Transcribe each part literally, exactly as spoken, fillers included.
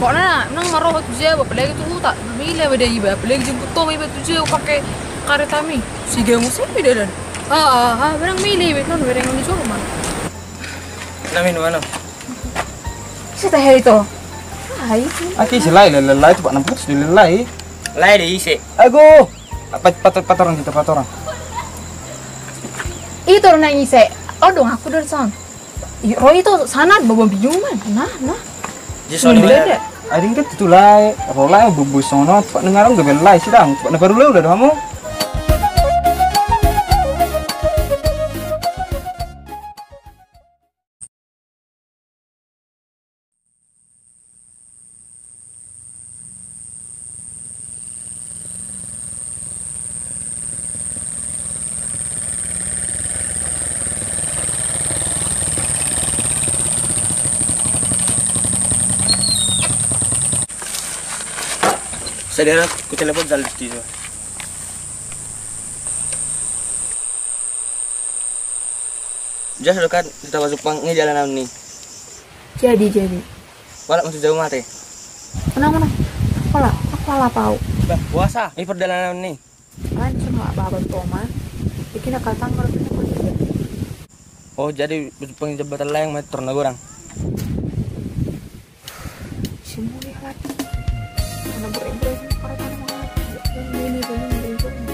Pokokna nang ma ro ho tu jabu, apalagi tu huta. Mila be da iba, apalagi jemput ho ma iba tu jabu pake karetami. Siga muse be dalan. Ah, ah, ah, barang mila iba, non bereng on di jolo ma. Na minum anu. Ise tahe ito? Ai. Aki ise lae, lae, lae, lae, tu pak nampak sudah lae. Lae de ise. Ago. Apa, pator, pator on hita, pator on. Ito nang ise. Odong aku dari son. I, ro ito sanan, bawa biuman. Nah, nah. Jadi soalnya beda. Ading kan tu lae, ro lae, bubu sono, tu pak na ngarang gabe lae sidang, tu pak na baru lae udah hamu. Sadera, ku telepon Zaldi. Jas do kan, hita pajumpang i jalanan ni. Jadi, jadi. Wala ma tu jabu mate. Mana, mana? Wala, wala pau. Bah, puasa. I pardalanan ni. Kan cuma baban toman. Iki na katang kalau punya kuliah. Oh, jadi pajumpang i jambatan layang mate tor na godang. Semua dia lagi. Mana berai-berai ini para tanaman. Ini, ini, ini, ini.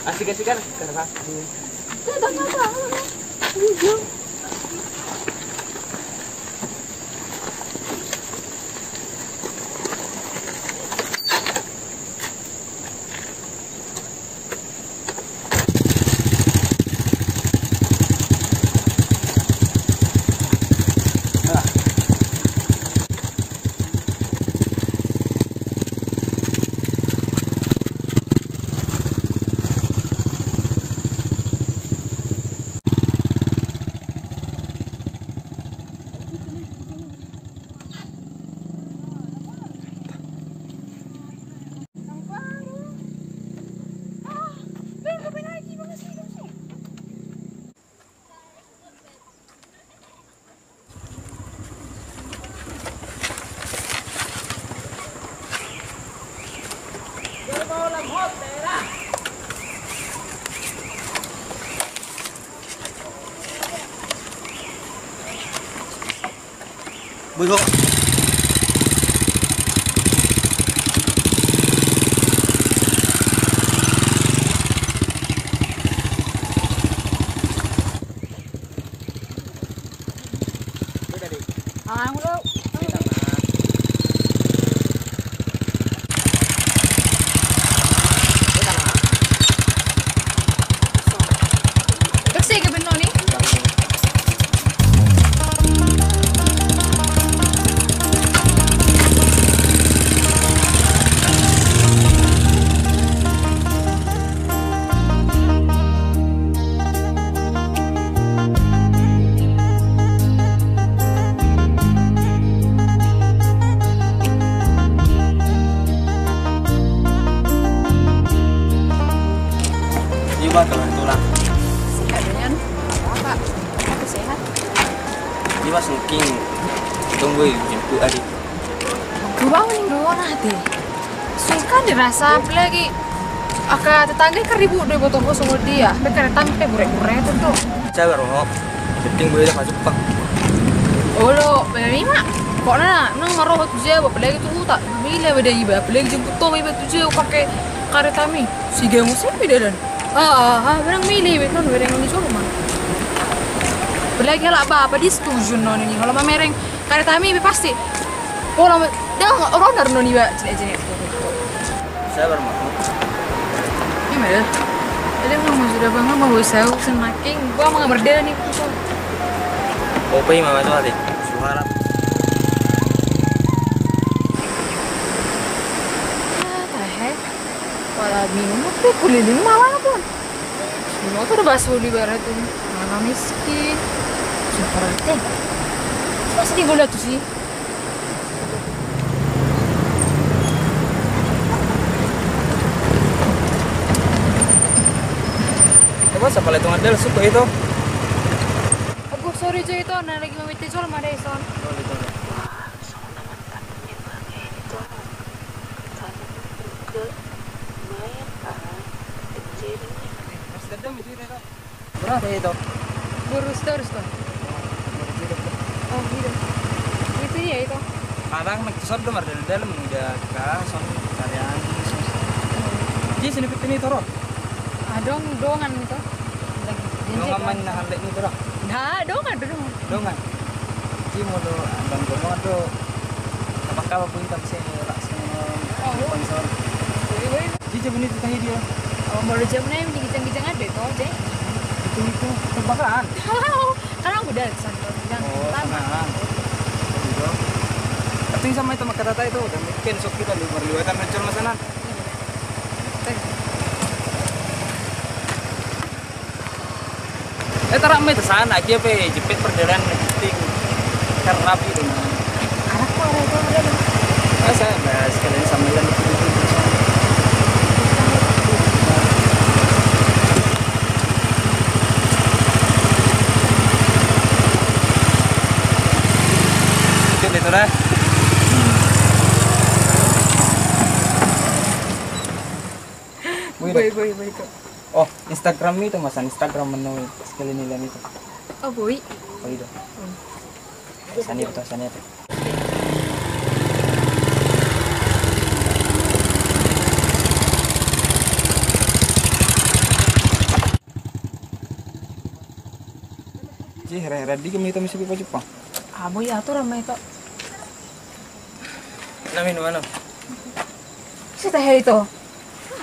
Asik-asik kan? Bego. Iba kalau tulang. Sehat dengan apa? Aku sehat. Iba sungking. Tunggu jemput tadi. Gua bangun ning gua nanti. Suka dirasa apalagi angka tetangga kan ribut do iboto ho songon dia. Pe karetami pe bure-bure tu. Sabar ho. Penting gue dah masuk pak. Olo, memang mak. Pokokna nang ma ro ho tu jabu, apalagi tu huta. Mila be da iba, apalagi jemput ho ma iba tu jabu pake karetami. Siga muse be dalan. Ah, ah, ah, bereng milih, betul, bereng di Solo mah. Apalagi halak bapa, dia setuju non ini. Kalau mamereng karetami, pasti. Oh, lama, dia ronda non iba, jenek-jenek. Sabar, Mak. Iya, Mel. Tadi aku mau sudah bangun, mau usah, semakin gua mau ngambil nih, susah. Oke, Mama tuh hati. Suara. Ah, tahe. Wala minum, tapi kuliling malah pun. Semua tuh udah bahas hobi barat tuh. Mana miskin. Super teh. Masih di bola tuh sih. Coba siapa lihat tuh ngadel suka itu. Aku sorry cuy itu, nah lagi mau minta jual mana Son. Berapa itu? Lurus terus tuh. Oh, gitu. Itu dia itu. Kadang nak tuh sabda mardal dalam udah kah, son karyan. Jadi sini pitini toro. Adong dongan itu. Dongan main nah halek itu dah. Nah, dongan, dongan. Dongan. Jadi mau do, abang dongan do. Apa kabar pun tak bisa rak sama sponsor. Jadi jam ini tahi dia. Oh, mau jam ini gijang-gijang ada itu deh. Itu itu tebakan. Kalau aku udah santai. Oh, tenang. Tapi sama itu maka tata itu dan mungkin sok kita di perliwatan mencol masanan. Eh, tarak mai tu sana, dia pe jepit perjalanan penting. Kan rapi tu. Anak tu ada itu ada. Masa, nah, sekalian sambilan di. Itu dia tu dah. Boi, boi, boi, boi. Oh, Instagram itu, masa Instagram menu sekali nilai itu. Oh, boi. Oh, itu. Hmm. Sani itu, sani itu. Ji, hera-hera di kami itu mesti buka Jepang. Ah, boi, atur sama itu. Nah, minum mana? Sita hei itu.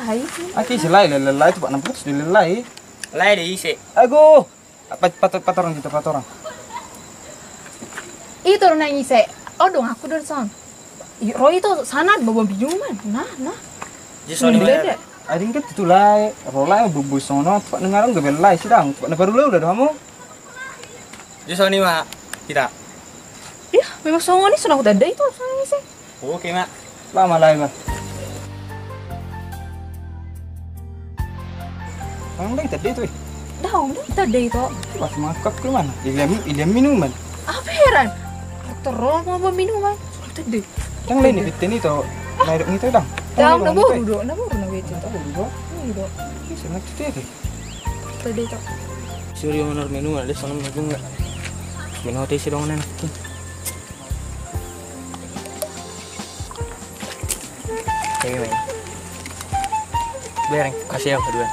Hai. Aki selai lelai tu pak nampak sudah lelai. Lai de ise. Ago. Apa pator patorang kita patorang. Itu na ise. Oh dong aku dari son. Ro itu sana bawa minuman. Nah, nah. Ji soni mana? Ada ingat itu lai. Ro lai bubus sono. Pak nengarang gabel lai sidang. Pak na baru lo udah kamu. Ji soni ma. Tidak. Iya, memang songon i songon aku tanda itu songon i sih. Oke, Mak. Lama lah, Mak. Ang dai tanda itu, eh. Daong dai tanda itu. Pas makan ke mana? Ilian, ilian minuman. Apa heran? Dokter Rol mau bawa minuman. Songon i tanda. Yang lain di pitten itu. Lain itu dong. Daong na boru do, na boru na itu. Na boru do. Iya do. Bisa nak cerita deh. Tadi tak. Suri honor menu ada salam aku enggak. Menu hotel si dong nang. Oke, men. Bereng, kasih ya kedua.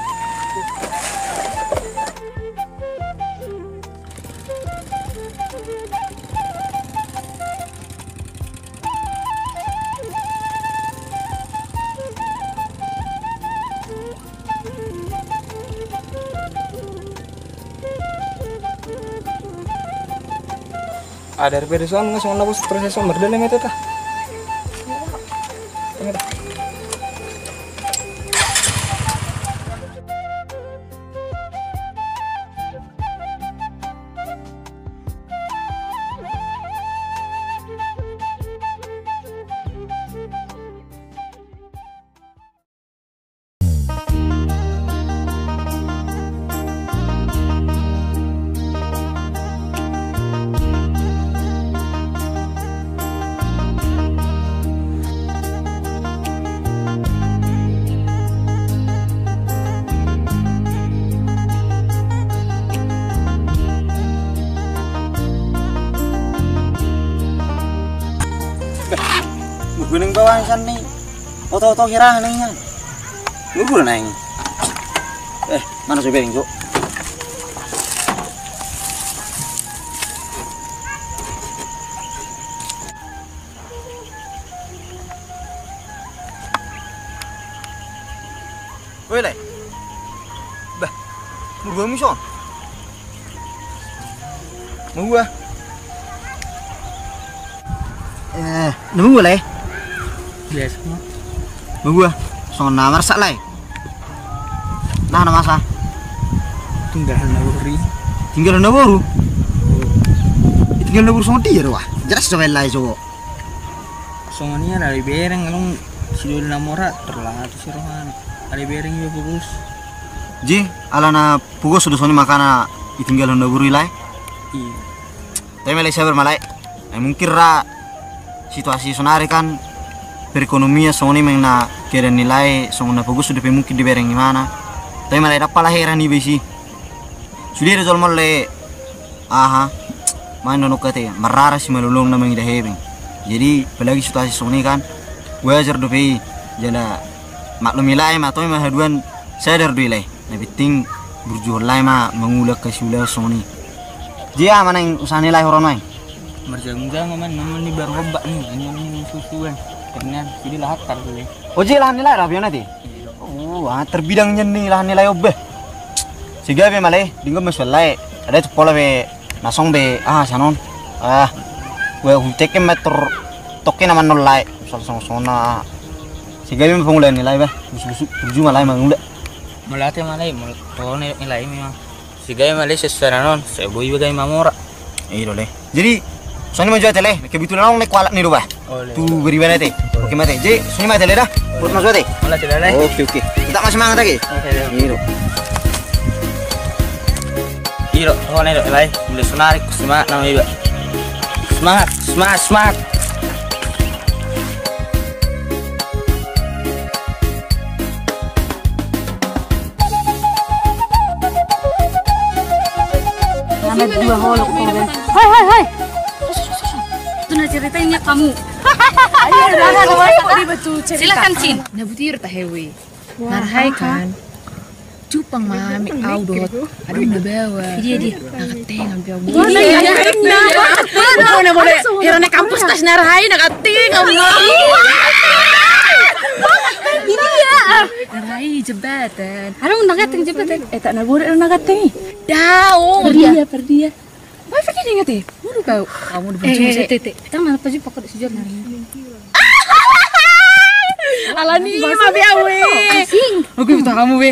Ada repedesan nggak soalnya bos proses somber dan yang itu tah. Guning bawaan san ni. Oto-oto hira na ingan. Lugu na ingi. Eh, mana so bereng, Jo? Oi, Lai. Bah, murba mison. Murba. Eh, na murba, Lai? Biasa. Murba. Songon na marsak, Lai. Nah, na masa. Tinggal na boru. Tinggal na boru. Tinggal na boru songon dia do, wah. Jelas coba, Lai, coba. Songon i, alai bereng, along sidoli na mora, terlalu si rohana. Alai bereng juga pogos. Ji, alana pogos sudah songon i makana ditinggal na boru i, Lai. Iya. Tapi ma, Lai, sabar ma, Lai. Eh, mungkin ra situasi sonari kan perekonomian songon i, memang na keadaan ni Lai songon na pogos sudah pe mungkin dibereng imana. Tapi ma, Lai, dapala heran iba isi. Sude do jolma, Lai. Aha, main donok kate, marrara si malolong na mangida hepeng. Jadi, apalagi situasi songon i kan, wajar dope i, jala maklum i, Lai, ma, toe ma haduan sadar do i, Lai. Na penting burju, Lai, ma mangula angka siula songon i. Dia ma naeng usaha ni Lai, horon, Lai? Marjagung-jagung, man, namun ni baru ombak ni, ini yang susuan. Karena jadi lahat kali, Lai. Oh, jadi lahan ni Lai, rabion ate? Oh, ah, terbidang nian ni lahan ni Lai on, bah. Sega be ma, Lai, dinggo ma suan, Lai. Ada tu pola be, na song be, ah, sanon. Ah, gue hutekke ma tor tokke na manon, Lai. Sal song sona. Sega be ma pangula ni Lai, bah. Busu-busu, burju ma, Lai, mangula. Mauliate ma, Lai, mul-, tone ni Lai memang. Sega be ma, Lai, sesuai na non, sai boi be gabe mamora. Iya do, Lai. Jadi, songon i ma jo ate, Lai, kebetulan adong, Lai, kualat ni do, bah. Oh, Lai. Tu beriban ate. Oke ma, ate. Jadi, songon i ma ate, Lai, da. Buat ma jo ate. Mauliate, Lai. Oke, oke. Tetap masih semangat ate. Oke, Lai. Iya do. Iya do, oh, Lai, do, Lai. Mulai sonari, semangat nama iba. Semangat, semangat, semangat. Nama dua holok kau, Bel. Hai, hai, hai. Itu na cerita ini kamu. Ayo, udah, udah, udah, udah, udah, cerita. Silakan, Cin. Na butir tahewi. Wah, narhai kan. Cupang ma hami au dohot. Aduh, na bawa. Dia, dia. Nakatengan pe au. Iya, iya. Iya, na kampus tas narhai, nakatengan ma. Iya. Narhai jembatan. Aduh, nakatengan jembatan. Eh, tak na borat nakatengan. Daong. Perdia, perdia. Wah, perdia ingat, eh. Waduh, kau. Kamu di bujung, eh, eh, tete. Kita malah pasti pokok sejor nari. Alani ma be au, eh. Asing. Aku butuh kamu, be.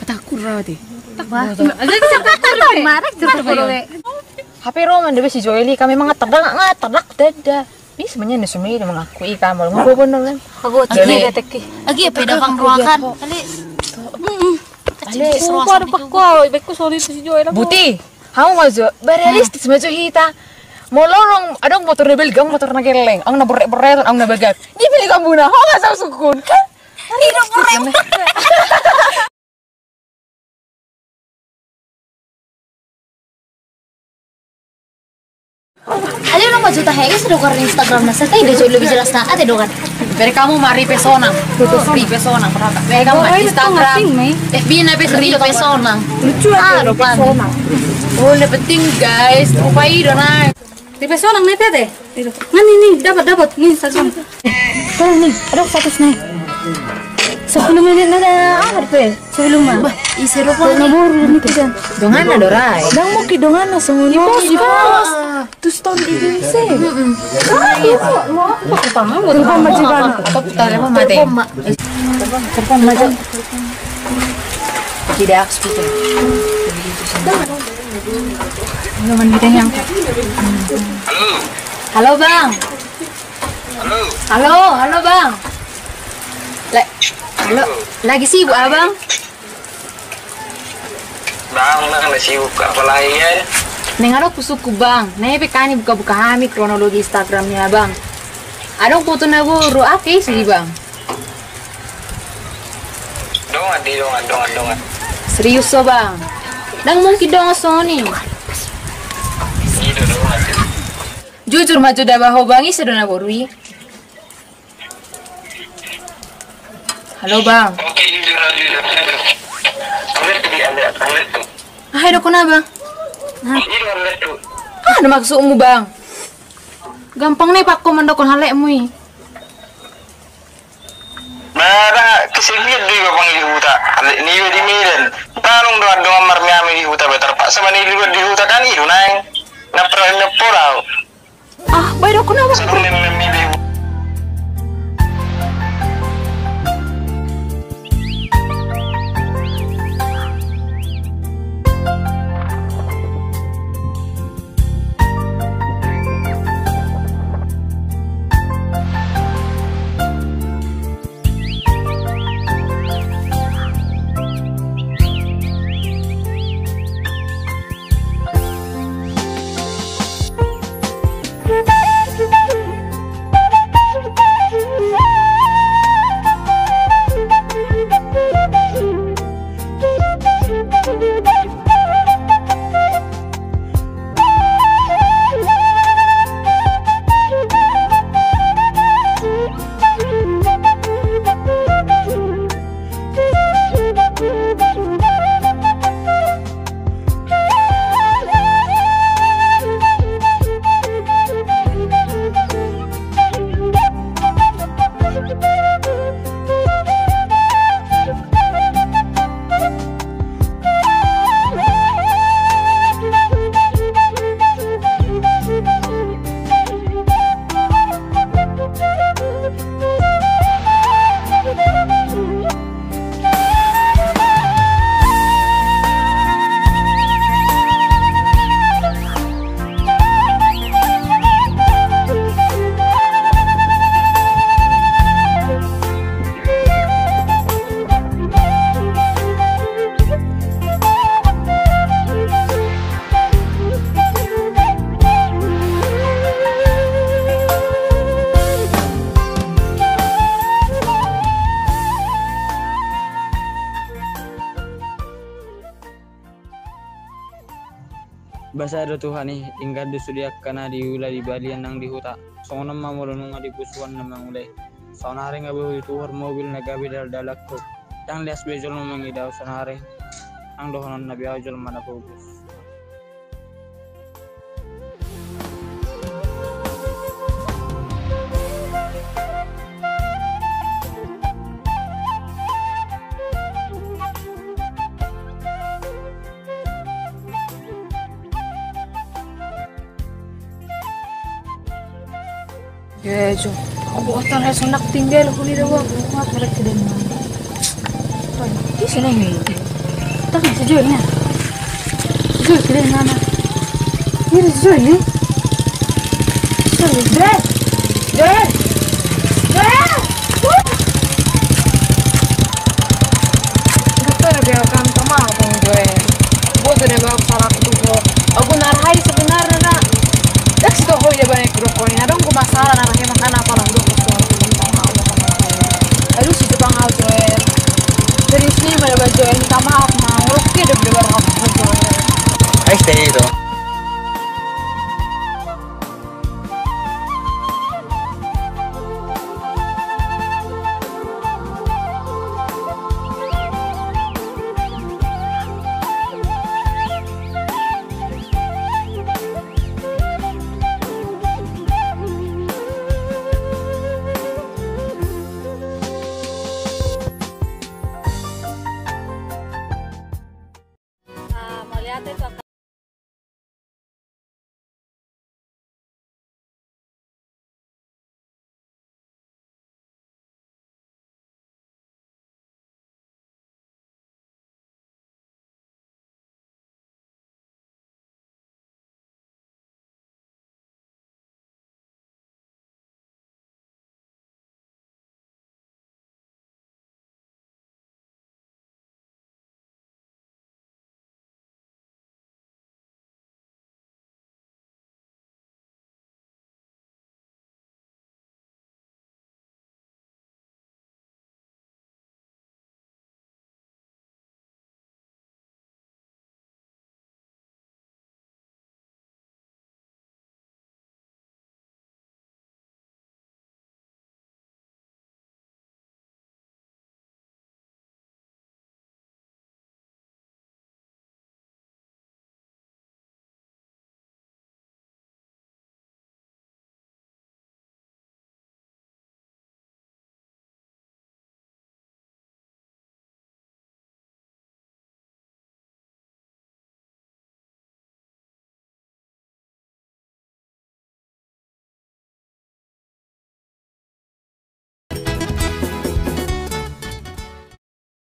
Takut rawat, eh. Takut. Ada takut, be. Marah, takut, be. H P roman debe si Joeli, kami mangat terdak, ngat terdak dada. Ini semuanya nih, semua ini mengakui kamu. Mau bener kan? Aku. Agi, agi apa ya, dagang ruakan. Kali. Mm-mm. Kecil. Sumpah, ada pakko, ibeku sorry si Joeli. Buti. Hamu ma jo, ba realistis ma jo hita. Molo adong, adong motor na belgang, motor na gelleng, adong na borre-borre, adong na bagak. Dibeli hamu na, ho ma jo sungkun. Kan? Hidup borre. Ayo lo ma jo tahe, sudah keluar Instagram na, saya tahu dia jauh lebih jelas na, ada dokan. Bere hamu ma Ripe Sonang. Ripe Sonang, perhata. Bere hamu ma Instagram. F B na be Ripe Sonang. Lucu aja, ah, Ripe Sonang. Oh, na penting, guys, rupa i do na. Ripe Sonang na pe ate. Nah, ini, ini, dapat, dapat. Nih, satu. Tuh, nih, aduh, status nih. Sepuluh menit na da, ah, Ripe. Sebelum mah. Bah, isi rupa na boru ni kan. Dongan na do rai. Dang mau ki dongan na semua. Di pos, di pos. Tu stone di sini. Heeh. Rupa maju bana. Telepon mati. Telepon maju. Tidak, aku speaker. Teman kita yang. Halo. Halo, Bang. Halo. Halo, halo, Bang. La-, halo. Lagi sibuk, Abang? Bang, bang, na sibuk apa lagi ya? Neng adong husungkun, Bang. Nai pe kan i buka-buka hami kronologi Instagramnya, Bang. Adong foto na boru, apa isi di, Bang? Dongan di, dongan, dongan, dongan. Serius so, Bang? Dang mungkin dongan songon i. Iya, dongan. Jujur ma jo da ba ho, Bang, ise do na boru i? Halo, Bang. Oke, jujur, jujur, jujur. Aha didokkon abang? Aha do maksudmu bang? Gampang na i pangko mandokkon halekmu i. Ba, ba, kesepian do iba bang di huta. Halek ni iba di Medan. Ba, dung do adong marmeame di huta ba, terpaksa ba na i liwat di huta kan i do naeng. Na pernah na pola. Ah, ba didokkon abang. Basa do Tuhan i, ingkon do sude angka na diula di balian nang di huta. Songon on ma molo nunga dipusuan na mangula i. Saonari nga boi hutuhor mobil na gabe daldalangku. Ndang las be jolma mangida au saonari. Nang dohonon na be au jolma na pogos. Ya, jo. Aku bosan, ya, sonak tinggal, aku di rumah. Aku harus ke Denmark. Di sini nih. Tapi sejauh ini. Sejauh ini mana? Ini sejauh ini. Sejauh ini. Dad! Dad! Dad! Gabe be au, minta maaf, Bang Joel. Boto do be au salah tu ho. Ahu na ra hea sebenarna na. Dak si toho ya banyak grup ko ni. Adong ko masalah na ra hea makana ahu na hudok ko. Aduh, si Jepang ahu, Joel. Serius ni, mana Bang Joel, minta maaf, Mang. Oke, udah berapa, Joel? Ais teh itu.